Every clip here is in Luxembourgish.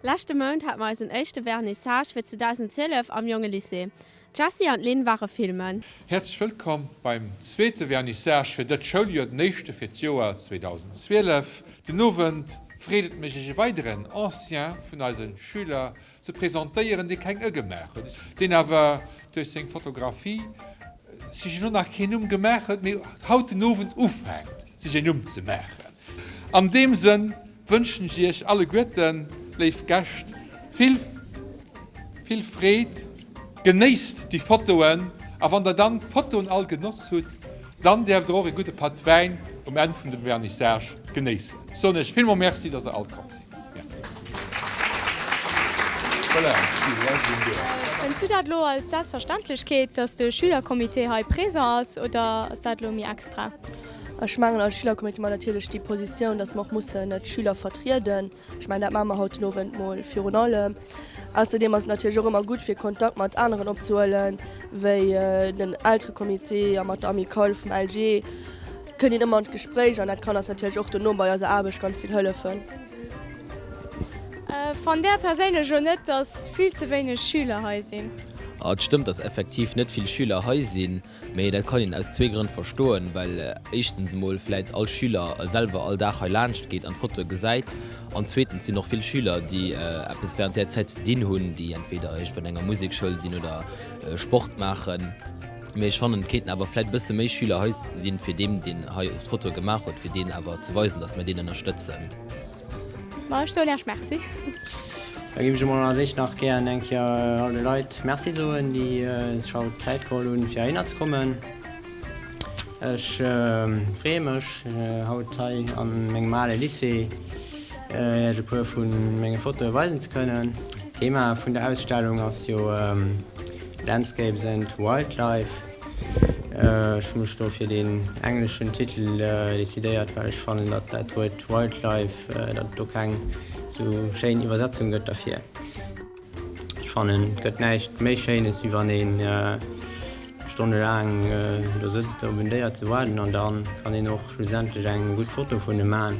Leschte Mount hate mer eisen éischte Vernissage fir 2012 am Jongelycée. D'Jessie an d'Lynn ware filmen. Häerzlech wëllkomm beim zweete Vernissage fir dëtt Schouljoer, den éischte fir d'Joer 2012. Den Owend freet et mech Iech e weideren Ancien vun eise Schüler ze presentéieren, dee keng Ë gemaach huet, deen awer duerch seng Fotografie sech elo nach keen Numm gemaach huet, mee haut den Owend ufänkt sech een Numm ze maachen. An deem Sënn wënschen ech Iech alleguerten, léif Gäscht, vill, vill Freed. Genéisst déi Fotoen a wann der dann d'Fotoen all genoss hutt, dann däerft der och e gudde Patt Wäin um Enn vun dem Vernissage genéissen. Ech soen Iech villmol Merci, dass der all komm sidd. Merci. Voilà, Fënns du dat elo als Selbstverständlechkeet, dass de Schülercomité hei présent ass oder ass dat elo méi extra? Ech mengen, als Schülercomité hu mer natierlech déi Positioun, dass mer och mussen d'Schüler vertrieden. Ech mengen, dat maache mer haut den Owend mol virun allem. Ausserdeem ass et natierlech och ëmmer gutt, fir Kontakt mat aneren opzehuelen, wéi den Elterecomité a mat der Amicale vum LG. Kënnt een ëmmer an d'Gespréich an dat kann eis natierlech och dono bei eiser Aarbecht ganz vill hëllefen. Fannt Där perséinlech elo net, dass vill ze wéineg Schüler hei sinn? Et stëmmt, dass effektiv net vill Schüler hei sinn. Mee dat kann een aus zwee Grënn verstoen, well éischtens emol vläit all Schüler selwer all Dag hei laanscht geet an d'Fotoe gesäit, an zweetens sinn och vill Schüler, déi eppes während där Zäit ze dinn hunn, déi entweder iergendwou an enger Musekschoul sinn oder Sport maachen. Mee ech fannen, et kéinten awer vläit e bësse méi Schüler hei sinn, fir deem, deen hei d'Fotoe gemaach huet, fir deen awer ze weisen, datt mir deen ënnerstëtzen. Ma ech soen Iech Merci. Da géif ech emol als éischt nach gären eng Kéier all de Leit Merci soen, déi sech haut d'Zäit geholl hunn, fir heihinner ze kommen. Ech freeë mech, haut hei a mengem ale Lycée Iech e puer vu menge Fotoe weisen ze kënnen. D'Thema vun der Ausstellung ass jo Landscapes and Wildlife. Ech hu mech do fir deen engleschen Titel decidéiert, well ech fannen, datt dat Wuert Wildlife, datt et do keng sou schéin Iwwersetzung gëtt derfir. Ech fannen, et gëtt näischt méi Schéines, wéi wann een stonnelaang do sëtzt op en Déier ze waarden an da kann een och schlussendlech eng gutt Foto vun em man.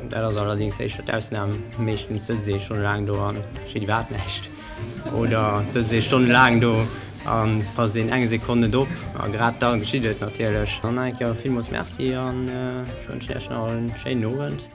Dat ass allerdéngs éischter d'Ausnam, meeschtens sëtzt ee stonnelaang do an geschitt iwwerhaapt näischt. Oder et sëtzt ee stonnelaang do a passt een eng Sekonn net op a grad da geschitt et natierlech. Dann nach eng Kéier villmools Merci an ech wënschen Iech nach e schéinen Owend.